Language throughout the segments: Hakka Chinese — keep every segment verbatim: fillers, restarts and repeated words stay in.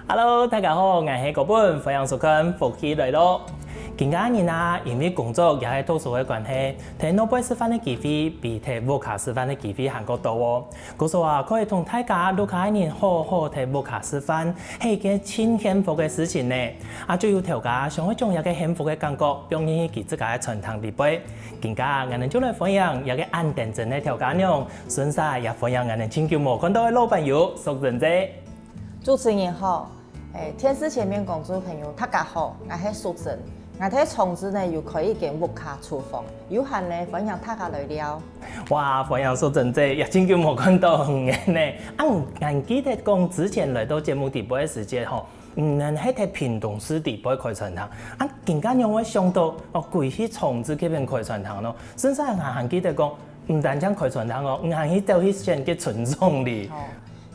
Hello，大家好，𠊎係國本，歡迎收看《福氣來了》。今个人啊，因為工作也係讀書个關係，在外背食飯个機會比在屋下食飯个機會還較多哦。故所啊，可以同大家屋下个人好好在屋下食飯，係一件盡幸福个事情呢。啊，就有頭家想愛將這个幸福个感覺放入去佢自家个餐廳裡背。今个𠊎等就來歡迎這个恁認真个頭家娘，順續也歡迎𠊎等盡久無看到个老朋友淑珍姐。 主持人好，欸，電視前面觀眾朋友大家好，𠊎係淑珍。𠊎在長治呢有開一間屋下廚房，有閒呢歡迎大家來尞。哇，歡迎淑珍姐，也盡久無看到你呢。啊，𠊎記得講之前來到節目裡背个時節吼，你等係在屏東市裡背開餐廳，啊，今个仰會想到哦，歸去長治該片開餐廳咯？順續𠊎還記得講， 毋單淨開餐廳哦，你還去走去選該村長哩。哦，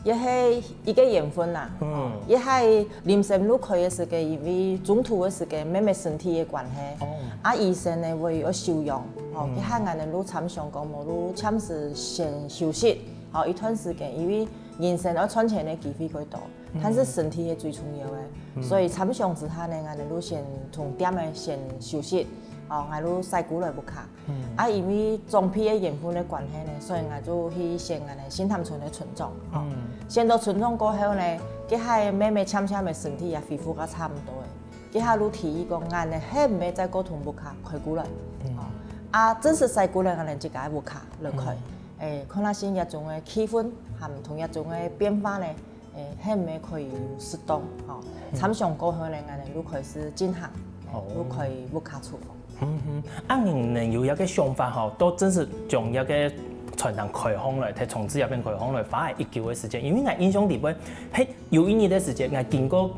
也係一个緣分啦。嗯。也係林森路開个時節，因為中途个時節，妹妹身體个關係，哦。啊，醫生呢，為愛休養，哦，嗯。該下𠊎等就參詳講，無就暫時先休息，哦，一段時間，因為人生愛賺錢个機會較多，嗯。但是身體係最重要个，嗯。所以參詳之下呢，𠊎等就先同店个先休息，哦，𠊎就徙過來屋下。 嗯。啊，因為長輩个緣分个關係呢，所以𠊎就去選𠊎等新潭村个村長，吼。嗯。選到村長過後呢，該下妹妹漸漸个身體也恢復甲差毋多个，該下就提議講，𠊎等係毋係再過同屋下開過來，嗯。吼。啊，正式徙過來𠊎等自家个屋下來開。嗯。欸，看下先這種个氣氛，含同這種个變化呢， 欸，係毋係可以有適當，吼。嗯。參詳過後呢，𠊎等就開始進行，哦。就開屋下廚房。嗯哼，啊，你等有這个想法吼，到正式將這个餐廳開放來，在長治這片開放來，花了幾久个時間？因為𠊎印象裡背，係有一日个時間，𠊎經過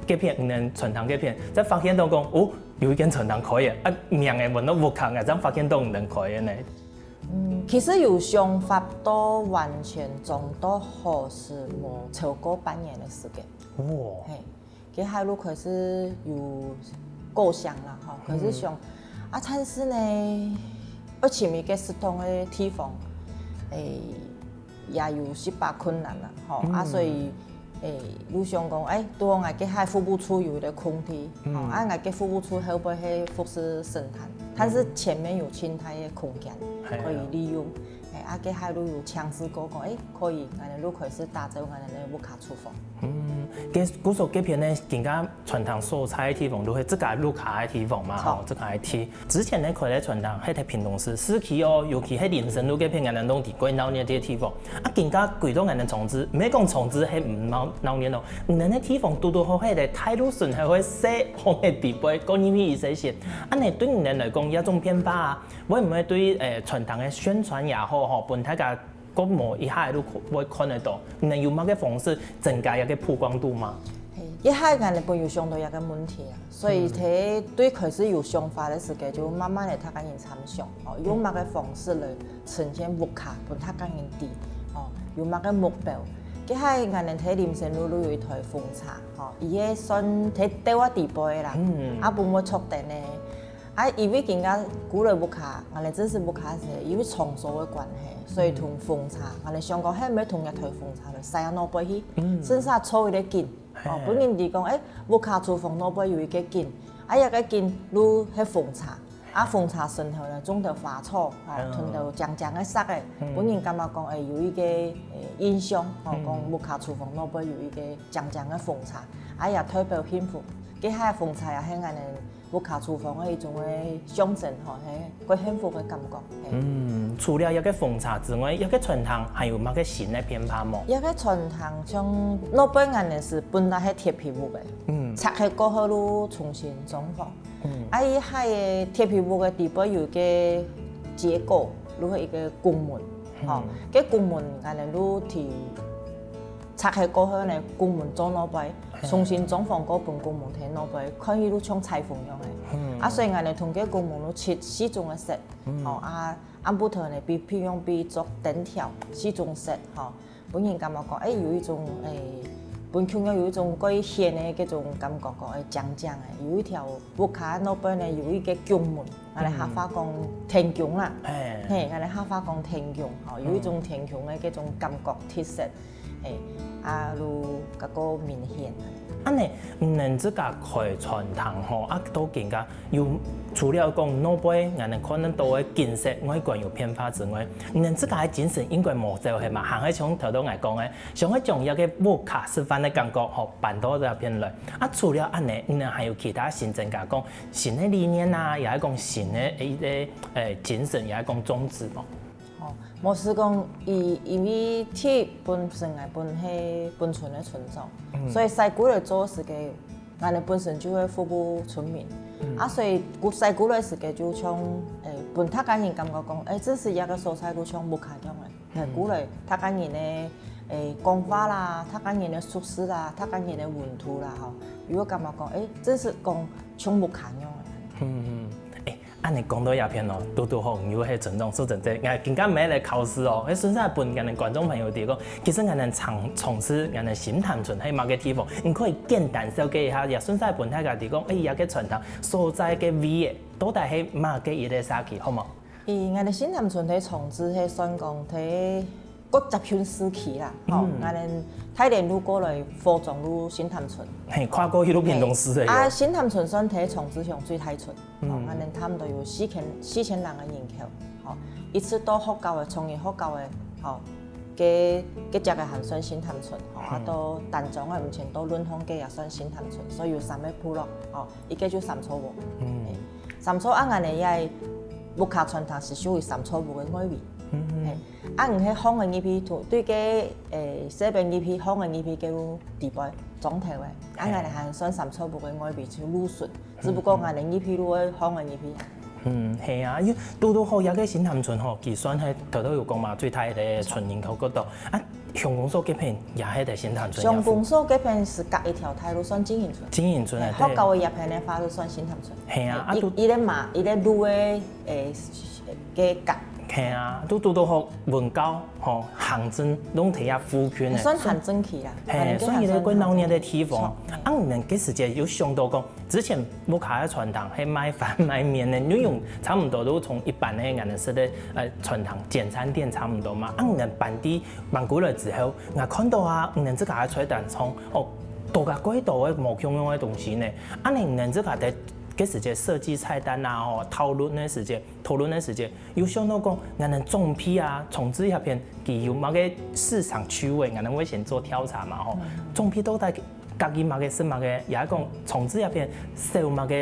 該片，你等餐廳該片，正發現到講，哦，有一間餐廳開个，啊，名仔問到屋下，𠊎正發現到你等開个呢。 嗯，其實有想法到完全裝到好勢無超過半年个時間。哦。嘿，該下就開始有構想啦，吼，開始想，嗯。啊，但是呢，愛尋一个適當个地方，欸，也有一把困難啦，吼，啊，嗯。所以 欸，就想講，欸，拄好𠊎該下服務處有一个空地，嗯。吼，啊，𠊎該服務處後背係服侍神壇，但是前面有盡大个空間，嗯。可以利用。嘿啊。欸，啊，該下就有嘗試過講，欸，可以，𠊎等就開始打造𠊎等个屋下廚房。嗯，該故所該片呢，今个餐廳所在个地方，就係自家屋下个地方嘛，著。吼，自家个地。 之前呢，開个餐廳係在屏東市市區哦，尤其係林森路該片，𠊎等都知蓋鬧熱个地方。啊，今个歸到𠊎等長治，毋係講長治係毋鬧，鬧熱哦。你等个地方堵堵好係在大路脣，還會細巷个裡背，過入去一些些。恁呢對你等來講，這種變化啊，會毋會對，欸，餐廳个宣傳也好，吼，分大家 過無一下就會看得到，你等有麼个方式增加這个曝光度嗎？嘿，一下𠊎等本有想到這个問題啊，所以在對開始有想法个時節，就慢慢个大家人參詳，哦，用麼个方式來呈現屋下，分大家人知，哦，有麼个目標。該下𠊎等在林森路路有一台風車，吼，佢个算在兜仔底背啦，嗯。啊，本會著燈个。 啊，因為今个過來屋下，𠊎等正式屋下係因為場所个關係，所以同風車，𠊎等想講，係毋係同這台風車來徙到外背去，嗯。順續做一个景，哦，嘿。分人知講，欸，屋下廚房外背有一个景，啊，這个景就係風車，啊，風車脣頭呢種兜花草，哦，嗯。同兜靚靚个色个，嗯。分人感覺講，欸，有一个，欸，印象，哦，嗯。講屋下廚房外背有一个靚靚个風車，啊，也代表幸福。該下風車也係𠊎等 屋下廚房个一種个象徵吼，係，蓋幸福个感覺，係。嗯，除了這个風車之外，這个餐廳還有麼个新个變化無？這个餐廳像外背𠊎等係本來係鐵皮屋个，嗯。拆忒過後就重新裝潢。嗯。啊，佢个鐵皮屋个底背有个結構，就係一个拱門，吼，嗯。該拱門𠊎等就提 拆忒過後呢，拱門做外背，嘿。重新裝潢過分拱門在外背，看起來就像裁縫樣个。嗯。啊，所以𠊎等同个拱門就漆四種个色，嗯。吼，啊，暗晡頭呢，比，譬如講比做燈條四種色，吼，分人感覺講，欸，有一種，欸，分共樣有一種蓋顯个該種感覺講，欸，靚靚个。有一條屋下外背呢，有一个拱門，𠊎等客話講天弓啦。嗯。嘿。嘿，𠊎等客話講天弓，吼，有一種天弓个該種感覺特色。 嘿，較較較明顯。恁呢，你等自家開餐廳吼，啊到今下有除了講外背𠊎等看得到个景色外觀有變化之外，你等自家个精神應該無走忒嘛，還係像頭先𠊎講个，想愛將這个屋下食飯个感覺吼搬到這片來。啊除了恁呢，你等還有其他新增加講新个理念啊，也係講新个一个呃精神，也係講宗旨無？ 哦，無係講佢因為第一本身𠊎本係本村个村長，所以細膘來做時个，𠊎等本身就會服務村民。啊所以細膘來時个就像，欸，分大家人感覺講，欸，這係一个所在就像屋下樣个。細膘來大家人个，欸，講話啦，大家人个熟事啦，大家人个溫度啦，吼，又會感覺講，欸，這係講像屋下樣个。嗯嗯，欸， 恁呢講到這片哦，堵堵好你又係村長，說真个，𠊎今下乜來考試哦，該順續分𠊎等觀眾朋友知講，其實𠊎等從從事𠊎等新潭村係麼个地方，你可以簡單紹介一下，也順續分大家知講，欸，這个餐廳所在个位置到底係麼个一个社區，好無？欸，𠊎等新潭村个從事係算講係 較接近市區啦，吼，𠊎等大連路過來，和中路新潭村。嘿，跨過去到屏東市个喲。啊，新潭村算係從事鄉最大村，吼，𠊎等差毋多有四千四千人个人口，吼，一直到學校个，從事學校个，吼，該該隻个還算新潭村，吼，啊到丹江个，目前到崙峰該也算新潭村，所以有三个部落，吼，一个就三草埔。嘿，三草啊，𠊎等這屋下餐廳係屬於三草埔个外圍。嘿， 啊毋係巷仔入去，對該，欸，西邊入去巷仔入去該路底背庄頭个，啊𠊎等還算三草埔个外圍就路脣，只不過𠊎等入去路个巷仔入去。嗯，係啊，因為堵堵好這个新潭村吼，佢算係頭頭有講嘛，最大个村人口較多。啊鄉公所該片也係在新潭村。鄉公所該片係隔一條大路，算經營村。經營村啊，對。學校个這片个話就算新潭村。係啊，啊堵一一个馬，一个路个，欸，个隔。 係啊，堵堵堵好文教吼，行政攏在這附近个。算行政區啦，嘿，算一个較鬧熱个地方。啊你等該時節有想到講，之前屋下个餐廳係賣飯賣麵个，內容差毋多都同一般个𠊎等食个呃餐廳簡餐店差毋多嘛。啊你等搬到板古來之後，𠊎看到啊，你等自家个菜單上，哦，多加幾多个無共樣个東西呢。啊你等自家在該時節設計菜單啊，吼，討論个時節，討論个時節， 有想到講，𠊎等長輩啊，從事這片佢有麼个市場區位，𠊎等會先做調查嘛吼。長輩到底佮意麼个食麼个，也係講從事這片燒麼个，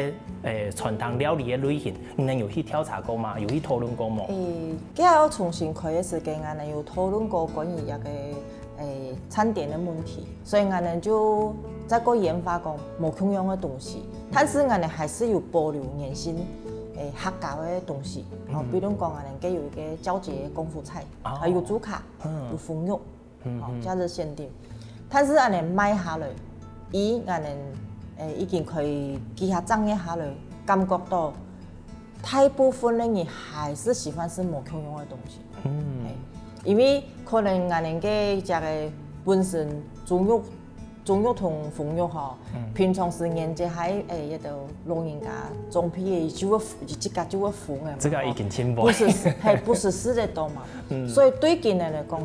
欸，餐廳料理个類型，你等有去調查過嗎？有去討論過無？欸，該下重新開个時間，𠊎等有討論過關於這个 欸，餐點个問題，所以𠊎等就再過研發講無共樣个東西，但是𠊎等還是有保留原先欸客家个東西，吼，比如講𠊎等該有一个筱姐个功夫菜，還有豬腳，有封肉，吼，假日限定。但是恁仔賣下來，以𠊎等欸已經可以幾下正月下來，感覺到 大部分个人還是喜歡食無共樣个東西。嗯，因為可能𠊎等个這个本身豬肉，豬肉同封肉吼，平常時年紀還欸一兜老人家、長輩个，就會自家就會分个嘛。這个已經進步。不時食，嘿，不時食得到嘛。所以對佢等來講，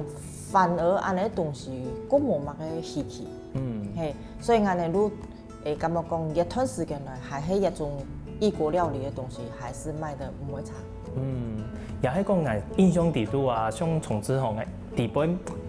反而恁仔東西，更無麼个稀奇。嗯，嘿，所以𠊎等就 欸，感覺講這段時間內還係這種異國料理个東西，還是賣得毋會差。嗯，也係講𠊎印象底肚啊，像從事吼，欸，底背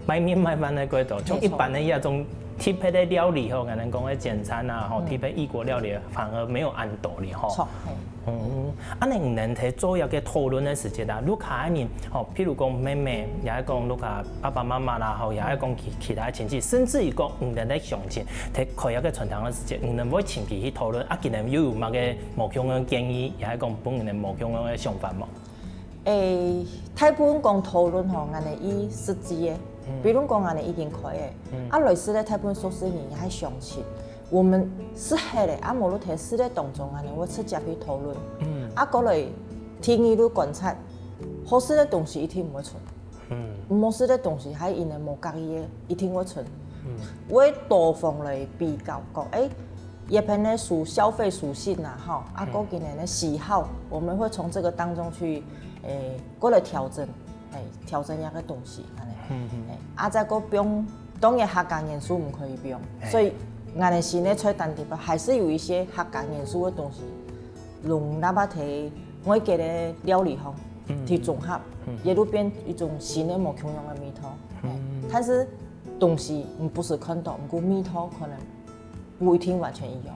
賣麵賣飯个過多，像一般个這種特別个料理吼，𠊎等講个簡餐啊，吼，特別異國料理反而沒有恁多哩吼。著，嘿。 嗯，恁仔你等在做這个討論个時節啊，屋下个人，吼，譬如講妹妹，也係講屋下爸爸媽媽啦，吼，也係講其其他个親戚，甚至於講你等个鄉親，在開這个餐廳个時節，你等會請佢去討論，啊，佢等又有麼个無共樣个建議，也係講分你等無共樣个想法無？欸，大部分講討論吼，𠊎等以實際个，比如講𠊎等已經開个，啊，類似个大部分熟事人也係鄉親。 𠊎等食忒了，啊無就在食个當中啊，𠊎會直接去討論。啊過來第二就觀察，好食个東西一定毋會賰，毋好食个東西還因為無合意个，一定會賰。會多方來比較講，欸，這片个屬消費屬性啊，吼，啊過今年个喜好，我們會從這個當中去，欸，過來調整，欸，調整一個東西，恁仔。欸，啊再過放當然客家元素毋可以毋用，所以𠊎个新个菜單裡背還係有一些客家元素个東西，融入啊在外國个料理項，去綜合，也就變一種新个無共樣个味道。但是東西你毋使看到，毋過味道可能毋一定完全一樣。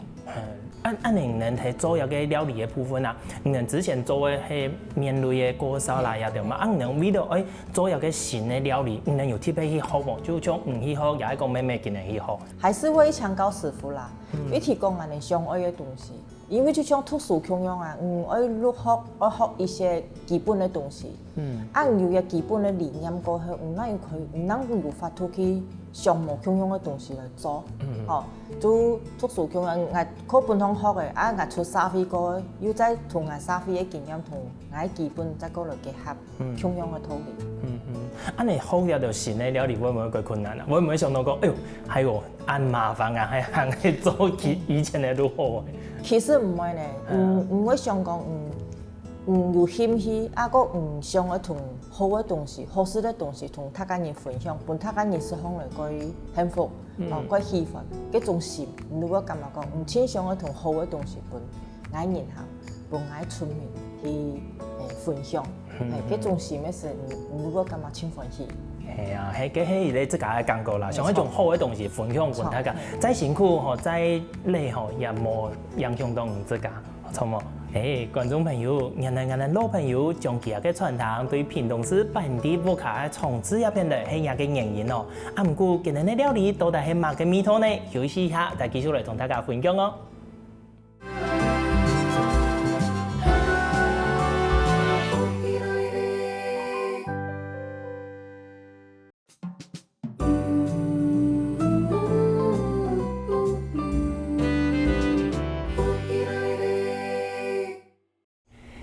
恁恁樣你等在做這個料理个部分啊，你等之前做个係麵類个鍋燒啦，也對嘛？啊，你等為了愛做這個新个料理，你等有特別去學無？就像你去學，也係講妹妹今年去學？還係會請教師傅啦，一直講𠊎等想愛个東西，因為就像讀書共樣啊，嗯，愛入學，愛學一些基本个東西。嗯，啊，你有一個基本个理念過後，你哪有可以，你哪有法度去想無共樣个東西來做？吼，就讀書共樣，𠊎課本上學个，啊，𠊎出社會過，又再同𠊎社會个經驗同𠊎个基本再過來結合，共樣个道理。嗯嗯，恁樣學這道新个料理會毋會較困難啊？會毋會想到講，哎喲，還有恁麻煩啊，還還係做以以前个就好欸？其實毋會呢，嗯，毋會想講，嗯，嗯，有興趣，啊，個嗯，想愛同好个東西、好食个東西同大家人分享，分大家人食項來較幸福，哦，較喜歡，該種心，你會感覺講，嗯，盡想愛同好个東西分𠊎人客，分𠊎村民去，欸，分享，欸，該種心个時，你你會感覺盡歡喜。係啊，係，該係一個自家个感覺啦，想愛將好个東西分享分大家，再辛苦吼，再累吼，也無影響到你自家。 著無？欸，觀眾朋友，原來𠊎等老朋友將佢个餐廳對屏東市搬到屋下个長治這片來，係麼个原因哦。啊，毋過今日个料理到底係麼个味道呢？休息一下，再繼續來同大家分享哦。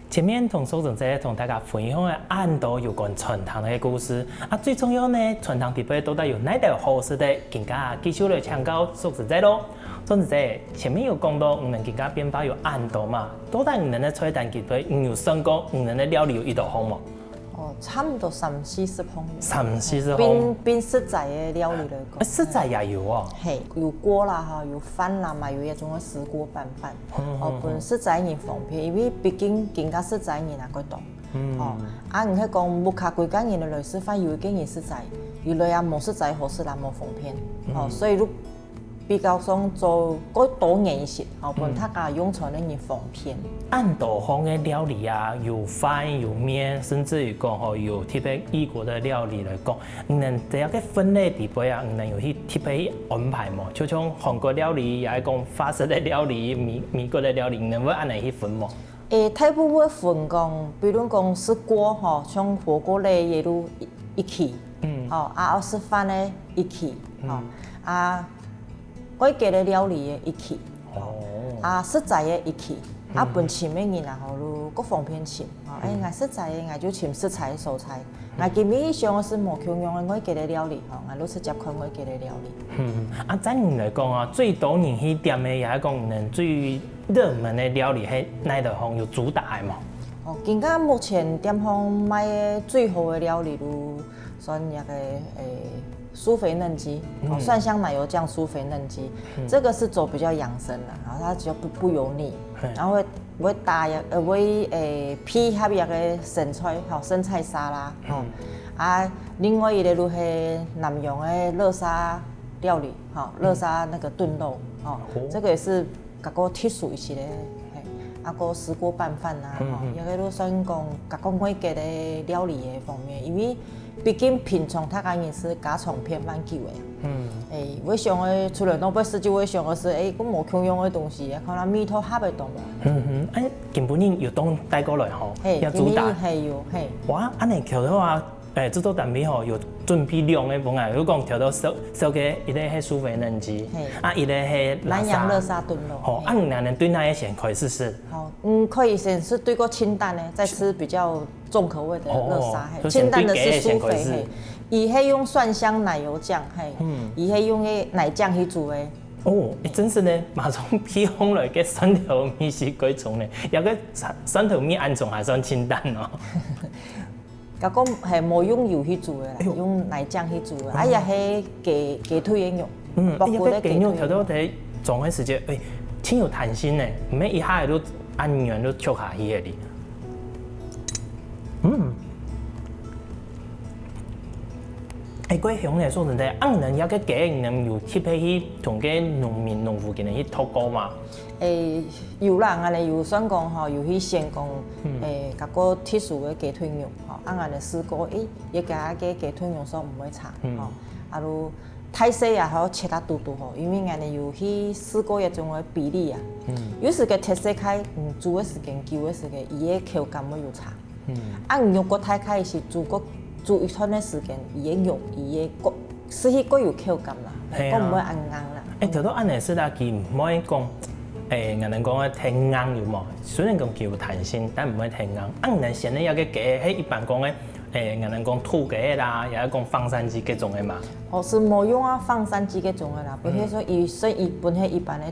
前面同淑珍姐同大家分享个恁多有關餐廳个故事，啊，最重要呢，餐廳裡背到底有哪兜好食个，今下繼續來請教淑珍姐囉。淑珍姐，前面有講到，你等今下變化有恁多嘛，到底你等个菜單裡背，你有算過你等个料理有幾多項無？ 哦，差毋多三四十項。三四十項。憑，憑食齋个料理來講。欸，食齋也有哦。係，有鍋啦吼，有飯啦，嘛有一種个石鍋拌飯。哦，分食齋人方便，因為畢竟今下食齋人也較多。哦，啊，你係講屋下歸家人來食飯，有一個人食齋，有來也無食齋好食啦，無方便。哦，所以就 比較上做較多元一些，吼，分大家用餐个人方便。恁多項个料理啊，有飯有麵，甚至於講吼，有特別異國个料理來講，你等這個分類裡背啊，你等有去特別安排無？就像韓國料理，也係講法式个料理、美美國个料理，你等會恁樣去分無？ 欸，大部分分講，比如講食鍋吼，像火鍋類个就一，一起，吼，啊，食飯个一起，吼，啊，外國个料理个一起，吼，啊，食齋个一起，啊，分尋个人啊，吼，就各方面尋，吼，欸，𠊎食齋个，𠊎就尋食齋个所在，𠊎今晡日想个係無共樣个外國个料理，吼，𠊎就直接看外國个料理。嗯，啊，在你來講啊，最多人去點个，也係講你等最 熱門个料理係哪一項有主打个無？哦，今下目前店項賣个最好个料理就算那個，欸，酥肥嫩雞，哦，蒜香奶油醬酥肥嫩雞，這個是走比較養生的，然後它比較不，不油膩，然後會，會搭一，呃，會，欸，配合一個生菜，吼，生菜沙拉，吼。啊，另外一個就係南洋个熱沙料理，吼，熱沙那個燉肉，吼，這個也是 較過特殊一些个，嘿，啊，過石鍋拌飯啊，吼，也係就算講較過外國个料理个方面，因為畢竟平常大家人係家常便飯久个，嗯，欸，會想个，除了東北食就會想个係，欸，講無共樣个東西，可能味道合得到無？嗯哼，欸，今晡日有當帶過來吼，嘿，要主打，今晡日嘿有，嘿，哇，恁樣巧的話， 欸，製作單位吼有準備兩個分啊，有講頭到燒，燒个一個係酥肥嫩雞，嘿，啊，一個係南洋熱沙燉肉，吼，嘿，啊，你兩人對哪個先開始食？好，嗯，可以先是對過清淡的，再吃比較重口味的熱沙，哦，嘿，就先對雞个先開始。清淡的是酥肥，嘿，佢係用蒜香奶油醬，嘿，嗯，佢係用个奶醬去煮的。哦，欸，真係呢，馬上配上來个蒜頭味係幾重呢，這個蒜，蒜頭味恁重還算清淡哦。該个係無用油去煮个啦，哎喲用奶醬去煮个，啊，哦。也係雞雞腿个肉，嗯，薄骨个雞腿个肉。哎呀，該雞肉頭到底裝个時節，哎，真有彈性呢，毋係一下就恁軟就搙下去个哩。嗯。哎，過香呢，說真的，恁樣个雞，你有特別去同个農民、農夫間去討過嗎？ 誒，有啦，𠊎等有算講吼，有去選講，嗯。誒，該个特殊个雞腿肉吼，啊，𠊎等試過，誒，佢个雞腿肉算毋會差，嗯。吼，啊，就大細也好切啊堵堵好，因為𠊎等有去試過一種个比例啊，嗯。有時个切細塊，嗯，煮个時間久个時間，佢个口感會有差。 嗯。啊，肉過大塊係煮過，煮一段个時間，佢个肉，佢个个，係去過有口感啦，嘿啊。過毋會恁硬啦。誒，頭到恁樣食落去，毋會講，誒，𠊎等講个忒硬有無？雖然講佢有彈性，但毋會忒硬。啊，你等選个該个雞，係一般講个，誒，𠊎等講土雞啦，也係講放山雞該種个嘛？哦，係無用啊，放山雞該種个啦，毋係說佢，所以佢本係一般个，誒，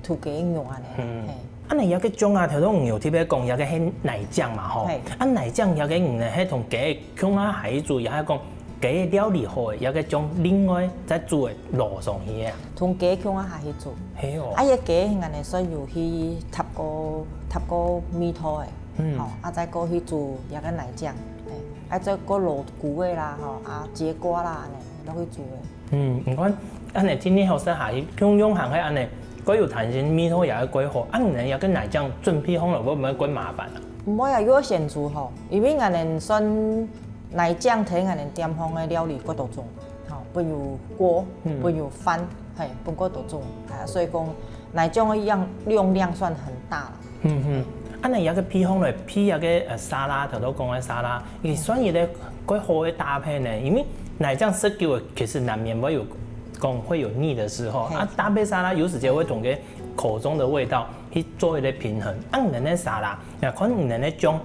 土雞肉恁樣啦，嗯。嘿。 啊，你這个醬啊，頭先有特別講，這个係奶醬嘛，吼。嘿。啊，奶醬這个你係同雞共下下去煮，也係講雞料理好个，這个醬另外再煮个落上去个啊？同雞共下下去煮。係哦。啊，這雞𠊎等算有去搭過，搭過味道个，嗯。吼，啊，再過去煮這个奶醬，嘿，啊，再過落菇仔啦，吼，啊，節瓜啦，恁樣落去煮个。 嗯，你看，恁樣天天好食下去，共樣還係恁樣，過有彈性，味道也會過好。啊，你等這个奶醬準備好了，會毋會過麻煩啊？毋會啊，有選擇吼，因為𠊎等算奶醬在𠊎等店項个料理過多種，吼，分有鍋，嗯。分有飯，嘿，分過多種，啊，所以講奶醬个樣，用量算很大啦。 嗯哼，恁樣這个配方來配這个，呃，沙拉，頭頭講个沙拉，佢算一个較好个搭配呢，因為奶醬食久了，其實難免會有，講會有膩的時候，嘿。啊，搭配沙拉有時節會同个口中的味道去做一个平衡。啊，你等个沙拉，啊，看你等个醬，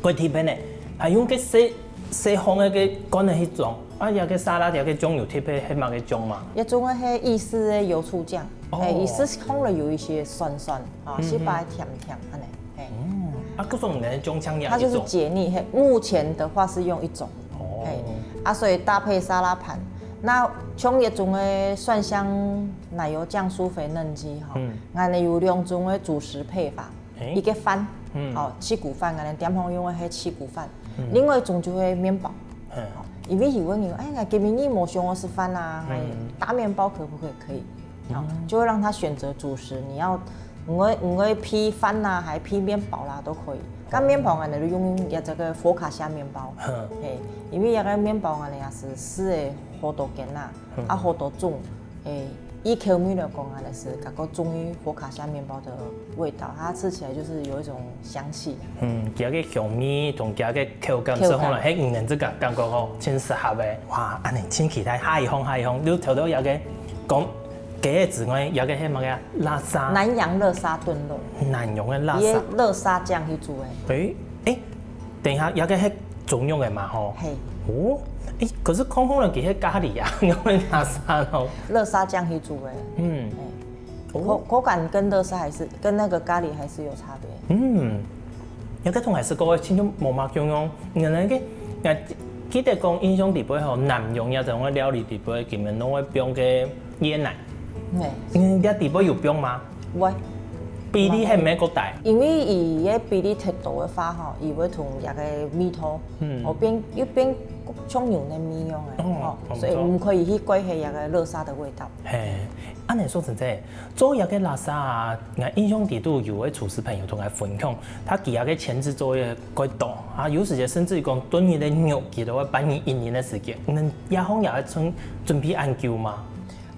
較特別呢，還用个細，細方个个罐仔去裝，啊，這个沙拉，這个醬有特別係麼个醬嗎？這種个係意式个油醋醬，哦。哎，意式放了有一些酸酸。 啊，嗯哼。係擺甜甜恁樣，嘿。嗯，啊，故所你个醬醬也係一種。它就是解膩，嘿，目前的話是用一種，哦。嘿，啊，所以搭配沙拉盤。那像這種个蒜香奶油醬酥肥嫩雞吼，嗯。𠊎等有兩種个主食配法，誒。一个飯，嗯。哦，七穀飯，𠊎等店項用个係七穀飯，嗯。另外一種就係麵包，嗯。哦，因為有个人，哎，𠊎今晡日無想要食飯啊，嗯。哎，打麵包可不可以？可以。 哦，嗯。就會讓他選擇主食，你要，你會，你會配飯啦，還配麵包啦，都可以。該麵包呢，你就用這个佛卡夏麵包，哼。嘿，因為這个麵包呢，也係試个好多間啦，嗯。啊，好多種，誒，以口味來講啊，就是該个中意佛卡夏麵包的味道，它吃起來就是有一種香氣。嗯，佢个香味同佢个口感之後呢，口感。嘿，嗯，這个感覺吼，真適合个。哇，恁樣真期待，下一項，下一項，你頭頭有个講 雞个之外，這个係麼个啊？叻沙。南洋叻沙燉肉。南洋个叻沙。佢个叻沙醬去煮个。誒，誒，等一下，這个係中藥个嘛，吼。嘿。哦，誒，可是空空个佢係咖哩啊，仰會叻沙咯？叻沙醬去煮个。嗯。嘿。哦。口，口感跟叻沙還是，跟那個咖哩還是有差別。嗯。 有个同學食過，親像無麼共樣。原來个，𠊎記得講印象裡背吼，南洋這種个料理裡背，佢等攏會放个椰奶。嘿。嗯，這裡背有放嗎？會。比例係毋係較大？因為佢个比例忒多个話吼，佢會同這个味道，嗯。哦，變，又變像牛奶味樣个，哦，吼，所以毋可以去怪佢這个叻沙个味道。嘿，恁樣說真正， 做這个叻沙啊，𠊎印象裡肚有位廚師朋友同𠊎分享，佢佢个前置作業較多，啊，有時節甚至於講燉一隻肉，佢都愛半日一日个時間。你等這項也愛準，準備恁久嗎？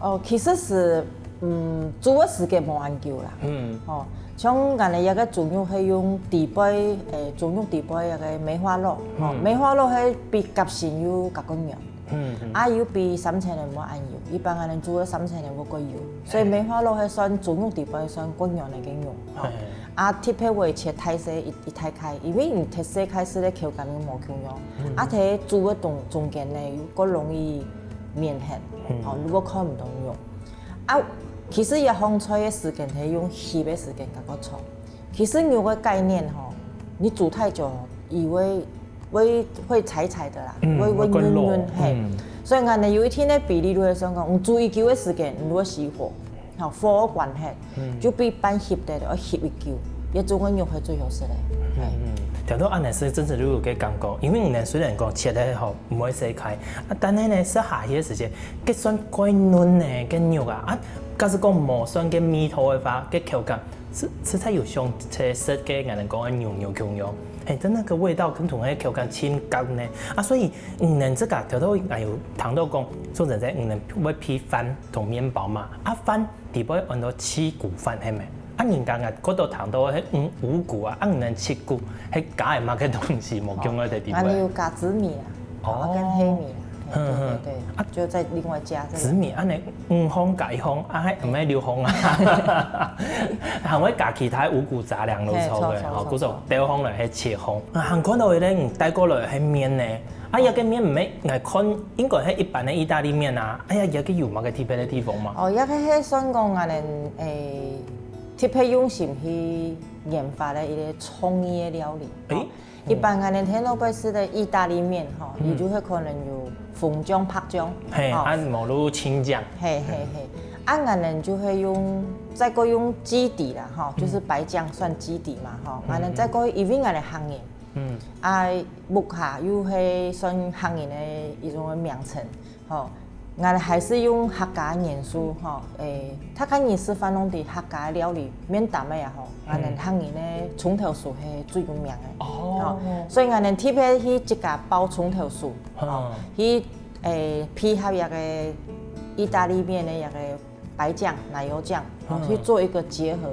哦，其實係，嗯，煮个時間無恁久啦。嗯。哦，像𠊎等這个豬肉係用底背，誒，豬肉底背這个梅花肉，哦，嗯。梅花肉係比較新又較過軟。 嗯，嗯。啊，又比三層肉無恁油，一般𠊎等煮个三層肉會過油，所以梅花肉係算豬肉底背算過軟个肉。嘿。啊，特別會切大細一，一大塊，因為你切細塊食个口感又無共樣。嗯。啊，在煮个中，中間呢，又過容易綿蜆，嗯。哦，你會看毋到肉。啊，其實這項菜个時間係用翕个時間較過長。其實肉个概念吼，你煮太久，佢會會會柴柴的啦，嗯會會會更老軟軟，嘿。嗯所以𠊎等有一天个比例就會算講，你煮已久个時間，你會熄火，吼，火个關係，嗯就比半翕个愛翕已久，這種个肉係最好食个。嘿。嗯，聽到恁樣係真係有个感覺，因為你雖然講切个吼毋會洗開，啊，但係呢食下去个時間，佢算蓋軟呢个肉啊，啊，假使講無蒜个味道个話，个口感實實在有像切食个人講个牛肉共樣，嘿，真的个味道跟同个口感親近呢，啊，所以你等自家頭頭還有談到講，說真正你等會配飯同麵包嘛，啊，飯底背安到七穀飯係無？啊，人家啊，過多談到个五五穀啊，啊，你等七穀，係加个麼个東西，無共个在底背。然後有加紫米啊，哦哦，跟黑米啊，嘿嗯對對對，就再另外加這個。紫米安尼五項加一項，啊，還毋係六項啊，還會加其他五穀雜糧都錯个吼，嘿，錯，錯，錯，故所六項來係七項。啊，還看到咧，你帶過來係麵呢，啊，這个麵毋係，𠊎看應該係一般个意大利麵啊，哎呀，這个有麼个特別个地方嘛？哦，這個係算講𠊎等誒特別用心去研發个一個創意个料理。誒哦一般𠊎等天天會食个意大利麵吼，嗯佢就會可能有紅醬、白醬，嘿，哦啊，無就青醬，嘿嘿嘿，啊，𠊎等就會用，再過用基底啦，哈，就是白醬算基底嘛，哈。嗯𠊎等再過因為𠊎等客人，嗯啊，屋下又係算客人个一種个名稱，吼。𠊎等還是用客家个元素，吼，誒，大家人食飯攏知客家个料理，麵擔个也好，𠊎等客人个蔥頭酥係最有名个。哦吼，所以𠊎等特別去自家包蔥頭酥，吼嗯，去誒配合這個意大利麵个這個白醬、奶油醬，吼嗯去做一個結合。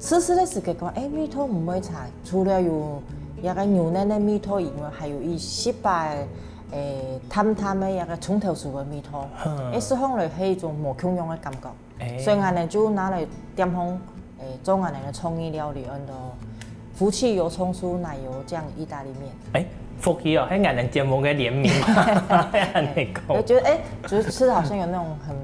試食个時節講，誒，味道毋會差，除了有這個牛奶个味道以外，還有一息把誒淡淡个這個蔥頭酥个味道。嗯誒，食起來係一種無共樣个感覺。誒所以𠊎等就拿來店方誒做𠊎等个創意料理，安到福氣油蔥酥奶油醬意大利麵。誒，福氣哦，係𠊎等節目个聯名嘛，安尼講。我覺得哎，就是吃的好像有那種很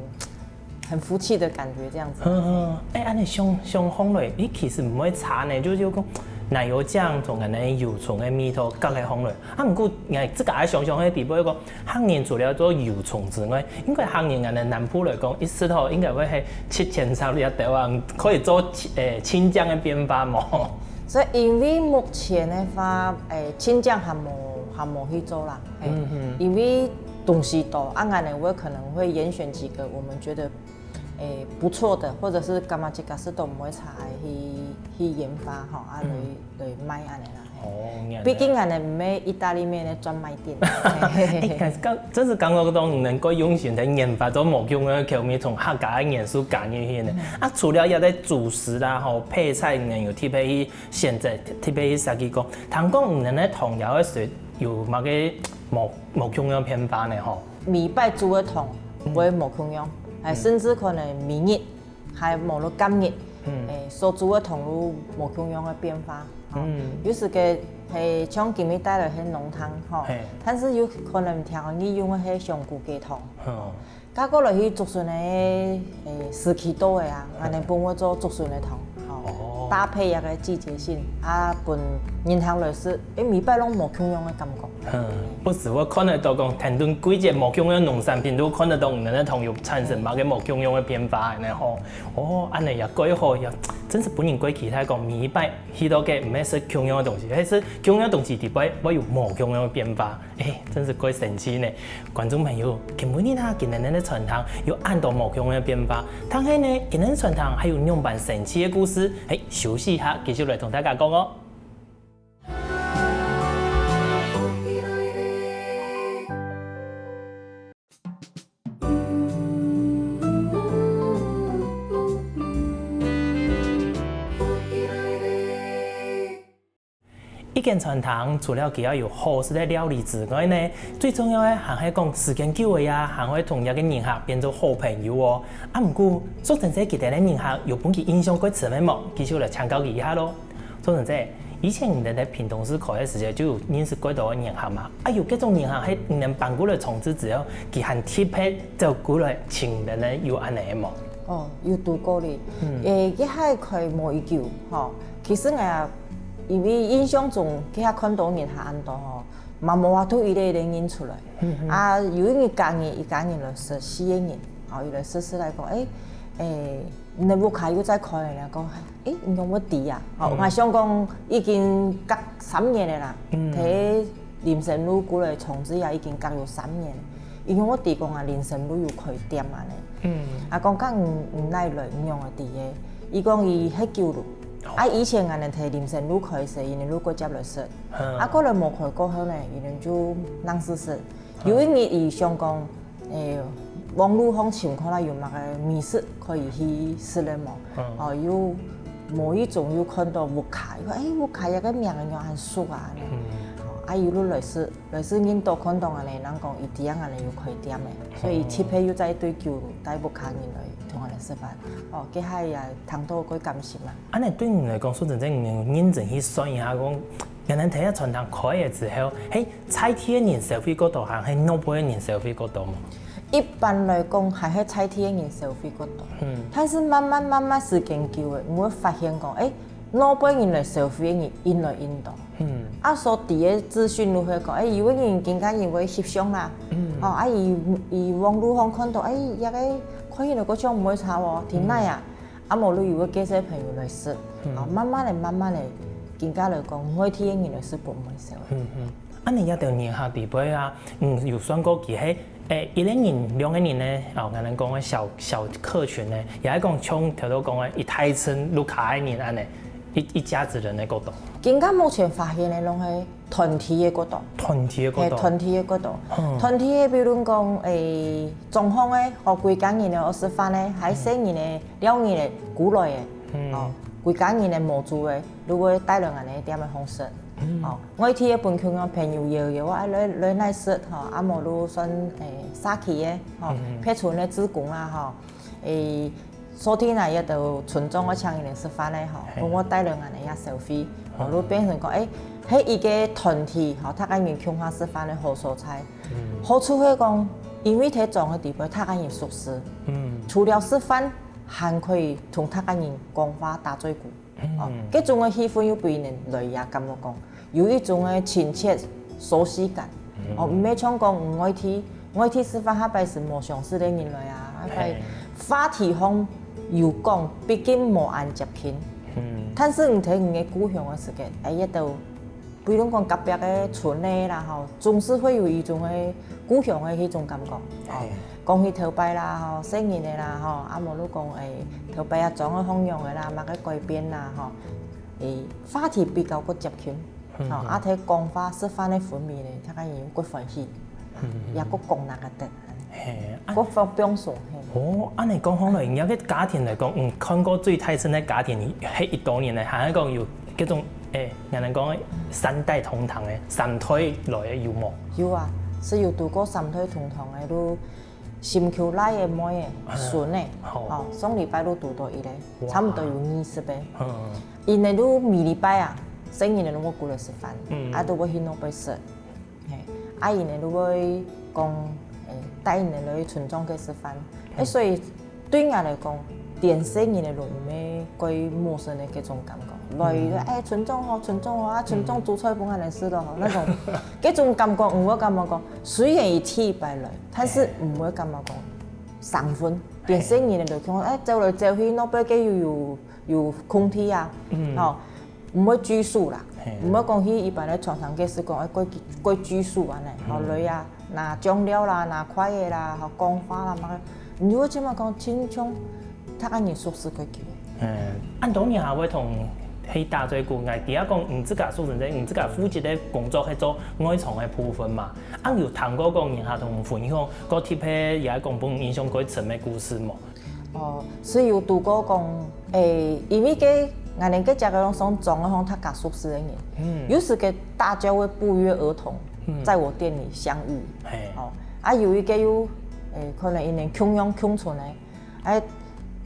很福氣的感覺這樣子。嗯，哎，安尼想想看來，咦，其實毋會差呢，就是講奶油醬同安尼油蔥个味道合起來看來。啊，毋過，哎，這個愛想想个地方，講客人除了做油蔥之外，應該客人安尼南部來講，一食吼，應該會係七千三這兜啊，可以做誒青醬个變化無？所以因為目前的話，誒，青醬還無還無去做啦，嘿嗯哼因為東西多，啊，𠊎等會可能會嚴選幾個我們覺得，誒，不錯的，或者是感覺自家食都毋會差的去去研發吼，啊，來來賣安尼啦。嘿哦，原來畢竟𠊎等毋係意大利麵的專賣店。嘿嘿嘿哎，感感真是感覺到你能夠用心在研發出無共个口味，從客家个元素加入去呢。啊，除了這個主食啦，吼，配菜，你有特別去選擇，特別去設計講，聽講你等个湯也會隨有麼个無無共个變化呢，吼。每擺煮个湯會無共樣，哎，甚至可能每日還無落今日，嗯哎，所煮个湯有無共樣个變化。吼嗯有時个係像今日帶來係濃湯吼嘿，但是有可能聽講你用个係香菇雞湯。哦，加過來去竹筍个，誒，時期到个啊，𠊎等本會做竹筍个湯，哦吼，搭配一個季節性，啊，分人客來食，誒，每擺攏無共樣个感覺。嗯，不時會看得到講，天天季節無共个農產品，都看得到你等个湯有產生麼个無共樣个變化呢吼。哦，安尼也蓋好，也真是分人蓋期待講，每一擺去到个毋係食共樣个東西，係食共樣个東西底背會有無共樣个變化。 哎，真是蓋神奇呢！觀眾朋友，今晡日啊，今日个餐廳有恁多無共个變化，但係呢，今日餐廳還有仰般神奇个故事，哎，休息一下，繼續來同大家講哦。 一間餐廳除了佢愛有好食个料理之外呢，最重要个還係講時間久个啊，還會同這个人客變做好朋友哦。啊，毋過，說真正佢等个人客有分佢印象蓋深个無？繼續來請教佢一下咯。說真正，以前你等在屏東市開个時節就有認識蓋多个人客嘛？啊，有這種人客係你等搬過來從事之後，佢還特別走過來請你等个有恁呢無？哦，有堵過哩。誒，這下開無幾久吼，其實𠊎也因為印象中，這下看到人客恁多吼，嘛無法度一个一个認出來。啊，有一日隔日，一家人來食，四个人，哦，佢來食食來講，誒，誒，你个屋下又再開了，講，誒，你仰會知啊？哦，𠊎想講已經隔三年了啦，在林森路過來崇智也已經隔有三年了，佢仰會知講啊，林森路有開店啊呢？啊，講，該你，你哪來，你仰會知个？佢講佢係九如，啊，以前𠊎等在林森路開時，佢等路過接來食。 啊，過來無開過後呢，佢等就認識食。有一日佢想講，誒，網路上尋看下有麼个美食可以去食个無？哦，又無意中又看到屋下，佢講，誒，屋下這个名仰恁熟啊呢。哦，啊，佢就來食，來食認到看到恁呢，人講佢知恁呢有開店个，所以特別又再對九如帶屋下人來同𠊎等食飯。哦，該下也聽到蓋感心啊。 恁呢對你來講，說真正，你認真去算一下，講，原來在這餐廳開了之後，係在地个人消費較多，還係外背个人消費較多無？一般來講，還係在地个人消費較多。嗯。但是慢慢慢慢時間久了，你會發現講，誒，外背人來消費个人越來越多。嗯。啊，所知个資訊就會講，誒，有个人今下因為翕相啦，嗯。哦，啊，佢，佢網路上看到，誒，這个看起來好像毋會差哦，在哪啊？ 啊，無就有个介紹朋友來食，啊，慢慢个、慢慢个，今下來講，外地个人來食本味燒。嗯嗯。啊，你這兜年下底背啊，嗯，有算過佢係，誒，一个人、兩个人呢，哦，𠊎等講个小小客群呢，也係講像頭頭講个一大陣屋下个人恁呢，一一家子人个角度。今下目前發現个攏係 團體个角度。團體个角度。嘿，團體个角度。團體个，比如講，誒，中風个，吼，歸家人个愛食飯个，還細人个、尞人个、孤孻个，哦，歸家人个無主个，就會帶來𠊎等个店个方式。哦，外地个本共樣朋友邀邀啊，來來哪食，吼，啊無就算，誒，社區个，吼，別村个志工啦，吼， 誒，所以呢，這兜村長愛請佢等食飯个吼，分𠊎帶來恁呢也消費，吼，就變成講，誒，係一个團體吼，大家人共下食飯个好所在。好處係講，因為在庄个地方，大家人熟識，除了食飯，還可以同大家人講話打嘴鼓。 哦，該種个氣氛又分人來也感覺講有一種个親切、熟悉感。哦，毋係像講外地，外地食飯下擺係無相識个人來啊，下擺話題項有講，畢竟無恁接近。但是你在你个故鄉个時間，哎，這兜，比如講隔壁个村个啦吼，總是會有一種个故鄉个那種感覺。哦，講起頭擺啦吼，細人个啦吼，啊無就講，誒，頭擺啊，庄个方向个啦，麼个改變啦吼， 誒，話題比較較接近，吼，啊，在講話食飯个氛圍呢，大家人較歡喜，也較講哪个得，嘿，啊，較放放鬆，嘿。哦，恁呢講起來，你个家庭來講，嗯，看過最大陣个家庭係幾多人呢？還係講有該種，誒，人人講三代同堂个，三代來个有無？有啊，係有堵過三代同堂个，就 心臼倈个妹仔、孫仔，吼，上禮拜就堵著一个，差毋多有二十个。𠊎等就每禮拜啊，細人仔就會過來食飯，啊，就會去外背食。嘿，啊，𠊎等就會講，誒，帶𠊎等來去村莊該食飯。誒，所以對𠊎來講，連細人仔都毋係蓋陌生个該種感覺。來，誒，村莊好，村莊好，啊，村莊煮菜分𠊎等食囉，吼，那種，該種感覺，毋會感覺講，雖然佢第一擺來， 但是毋會感覺講生份。連細人仔就講，誒，走來走去，外背該又有有空地啊，吼，毋會拘束啦，毋會講去一般个餐廳該係講，誒，蓋蓋拘束恁呢，吼，來啊，拿醬料啦，拿筷仔啦，吼，講話啦，麼个，你會感覺講親像大家人熟識个久。 嗯，恁多人還會同佢打嘴鼓，𠊎知影講，你自家所在，你自家負責个工作係做外場个部分嘛。恁有聽過講人還同分享，過特別也講分你印象蓋深个故事無？哦，係有堵過講，誒，因為該𠊎等該隻个攏算庄个，吼，大家熟識个人，有時个打招呼不約而同，在我店裡相遇。嘿，哦，啊，有一个又，誒，可能𠊎等共樣共村个， 哎，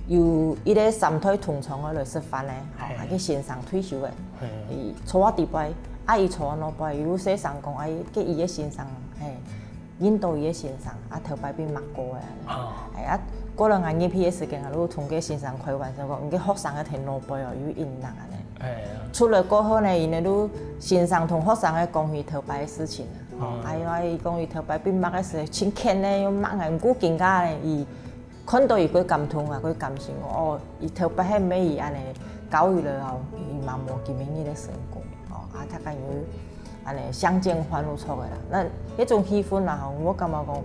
有一个三代同堂个來食飯呢，吼，啊，該先生退休个，佢坐啊底背，啊，佢坐啊外背，佢就細聲講，哎，該佢个先生，嘿，認到佢个先生，啊，頭擺分罵過个，哎，啊，過來𠊎入去个時間，𠊎就同該先生開玩笑講，你个學生个跈外背哦，有影人恁呢。出來過後呢，佢呢就先生同學生个講起頭擺个事情啊，吼，哎呀，佢講佢頭擺變白个時，盡譴呢，又罵𠊎，毋過今下呢，佢看到佢會感動啊，會感心哦，佢頭擺係毋係佢恁呢教佢了後，佢嘛無今晡日个成功，哦，啊，大家有恁呢相見歡又出个啦。那那種氣氛啦，吼，我感覺講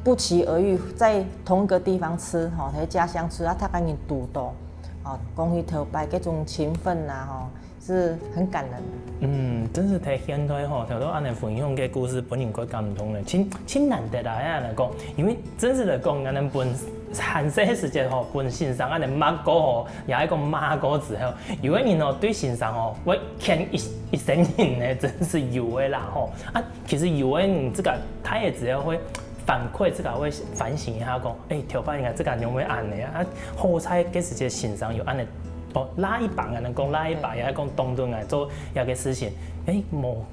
不期而遇，在同一個地方吃，吼，在家鄉吃，啊，大家人堵到，哦，講起頭擺這種情分啊，吼，是很感人的。嗯，真是太現代吼，頭到恁呢分享个故事，分人个感動了，真真難得啦，恁呢講，因為真實來講，恁呢分還細个時節吼，分先生恁呢罵過吼，也係講罵過之後，有个人吼對先生吼會譴一一生人呢，真是有个啦吼。啊，其實有个人自家大个之後會反饋，自家會反省一下講，哎，頭擺人家自家仰會恁呢啊？啊，好彩該時節先生有恁呢，哦，拉一把，恁呢講拉一把，也係講當多人做一个事情，哎，某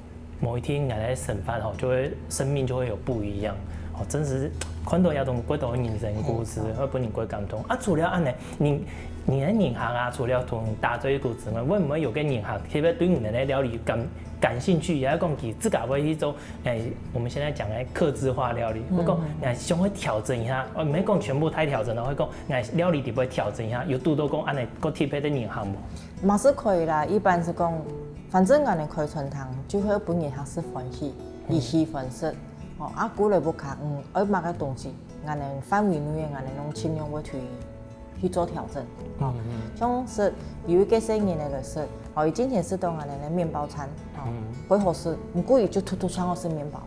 某一天人家个生活吼，就會生命就會有不一樣。哦，真是看到這種過多人生故事，會分人過感動。啊，除了恁呢，你你个人客啊，除了同你打嘴鼓之外，會毋會有个人客特別對你个料理感感興趣，也係講佢自家會去做，哎，我們現在講个客製化料理，或講哎想要調整一下，哦，毋係講全部太調整了，會講哎料理底部調整一下，有堵到講恁呢个特別个人客無？嘛是可以啦，一般是講，反正𠊎等開餐廳就係分人客食歡喜，佢喜歡食，哦，啊，過來屋下，嗯，愛麼个東西，𠊎等範圍內个𠊎等攏盡量會去去做調整。哦，像是有一个細人仔來食，哦，佢之前食到𠊎等个麵包餐，哦，會好食，毋過佢就突突想要食麵包。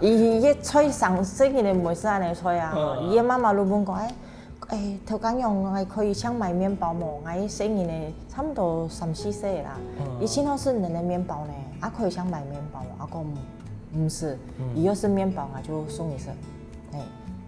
佢佢个菜上細人仔毋會食恁呢菜啊，哦，佢个媽媽就問講，哎，哎，頭家娘，𠊎可以請買麵包無？𠊎細人仔差不多三四歲啦，佢盡好食你个麵包呢，啊，可以請買麵包無？啊，講毋使，佢要食麵包，𠊎就送佢食。哎，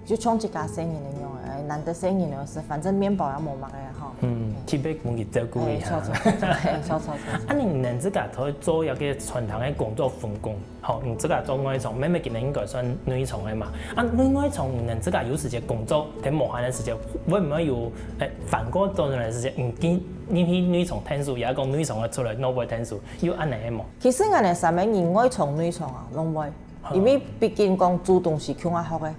就像自家細人仔樣，哎，難得細人仔食，反正麵包也無麼个吼。嗯，特別分佢照顧一下。哎，錯錯錯，哎，錯錯錯。啊，你能自家做做一个餐廳个工作分工，吼，你自家做外場，妹妹今年應該算內場个嘛。啊，內外場你能自家有時間工作，在無閒个時間，會毋會有，哎，反過轉來个時間，你進入去內場𢯭手，也講內場个出來，內外𢯭手，有恁呢个無？其實𠊎等三个人外場內場啊，攏會，因為畢竟講煮東西共下學个。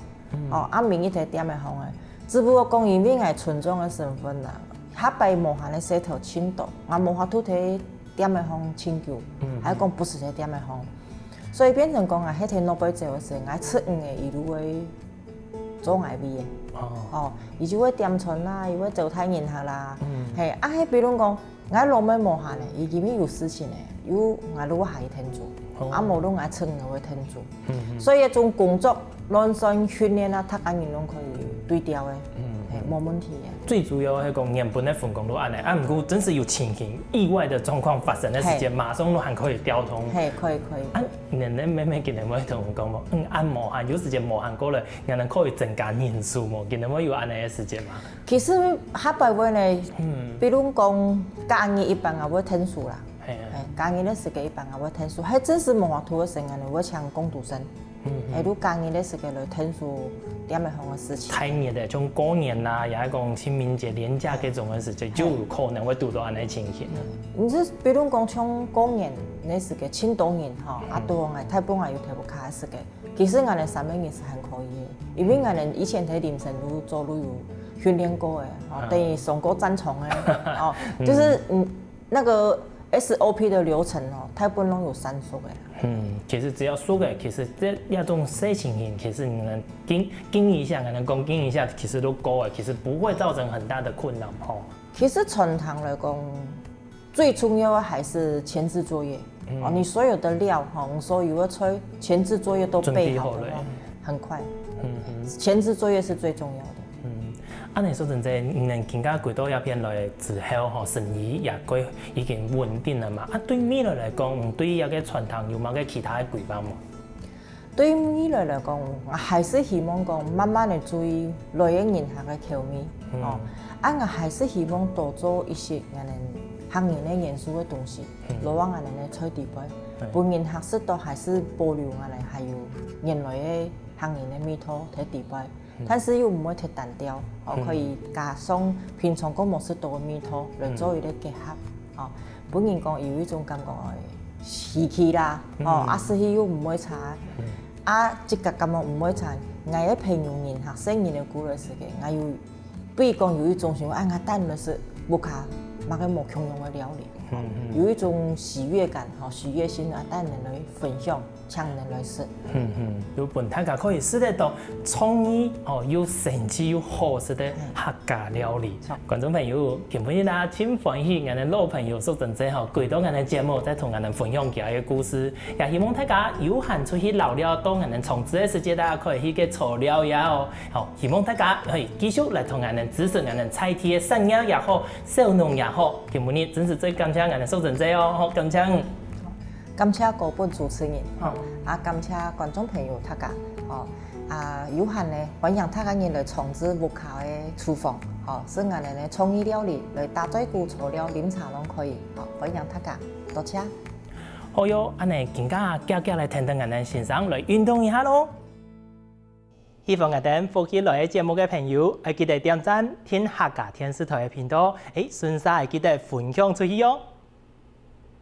哦，啊，名義在店个方个，只不過講因為𠊎村長个身份啦，下擺無閒个事頭盡多，𠊎無法度在店个方盡久，還講毋使在店个方，所以變成講啊，該天老闆走个時，𠊎出院个佢就會做𠊎位个，哦，佢就會點餐啦，佢會招待人客啦，嘿，啊，該比如講。 𠊎老妹無閒呢，佢今日有事情呢，又𠊎就會下去𢯭手，啊無就𠊎出去𠊎會𢯭手。所以這種工作亂算訓練啊，大家人攏可以對調个，嘿，無問題个。最主要係講原本个分工就恁呢，啊，毋過真是有情形意外个狀況發生个時間，馬上就還可以調動。嘿，可以可以。啊，你个妹妹今日會同你講無？嗯，恁無閒，有時間無閒過來，𠊎等可以增加人手無？今日會有恁呢个時間嗎？ 其實下擺會呢，比如講假日一般啊會𢯭手啦，嘿啊。哎，假日个時間一般啊會𢯭手，還真是無法度个時間呢，會請工讀生，哎，就假日个時間來𢯭手店个方个事情。太熱个，像過年啦，也係講清明節連假這種个時間，就有可能會堵到恁呢情形。你是比如講像過年个時間，盡多人吼，啊，多人，大部分有提屋下个時間。 其實𠊎等三个人是還可以个，因為𠊎等以前在林森路做就有訓練過个，哦，等於上過戰場个，哦，就是嗯，那個S O P的流程哦，大部分攏有三熟个啦。嗯，其實只要熟个，其實這這種細情形，其實你能經經營一下，可能講經營一下，其實都夠了，其實不會造成很大的困擾吼。其實傳統來講， 最重要的還是前置作業。哦，你所有的料哈，你所有的菜，前置作業都備好了，準備好了。很快。前置作業是最重要的。嗯，恁呢說真正，你能今下歸到這片來之後吼，生意也過已經穩定了嘛。啊，對未來來講，你對這個餐廳有麼个其他的規劃無？ 對未來來講，𠊎還係希望講慢慢个注意來个人客个口味，哦，啊，𠊎還係希望多做一些𠊎等客人个元素个東西，落往𠊎等个菜底背，分人客食到還係保留𠊎等還有原來个客人个味道在底背，但是又毋會忒單調，哦，可以加上平常較無食到个味道來做一個結合。哦，分人講有一種感覺，哎，死去啦，哦，嗯。啊，死去又毋會差，嗯。啊，這个感覺毋會差。𠊎个朋友人、學生人个過來時間，𠊎有，比如講有一種想法，啊，𠊎等來食屋下麼个無共樣个料理，嗯，嗯。有一種喜悅感，吼，喜悅心啊，等人來分享。 請人來食。嗯嗯，又分大家可以食得到創意哦，又生趣又好食个客家料理。嗯。觀眾朋友，今晡日啦，真歡喜，𠊎等老朋友淑珍姐吼，過到𠊎等節目，再同𠊎等分享佢个故事。也希望大家有閒出去尞尞，到𠊎等長治个時節啦，可以去該坐尞一下哦。好，希望大家可以繼續來同𠊎等支持𠊎等在地个產業也好，小農也好。今晡日真係最感謝𠊎等淑珍姐哦，好，感謝。 感謝各位主持人，吼，啊，感謝觀眾朋友大家，吼，啊，有閒呢，歡迎大家人來長治屋下个廚房，吼，食𠊎等个創意料理，來打嘴鼓、坐尞、啉茶攏可以，吼，歡迎大家，多謝。好喲，恁呢，今下遽遽來𢯭等𠊎等先生來運動一下囉。 喜歡𠊎等福氣來个節目个朋友，愛記得點讚、訂客家電視台个頻道，誒，順續愛記得分享出去哦。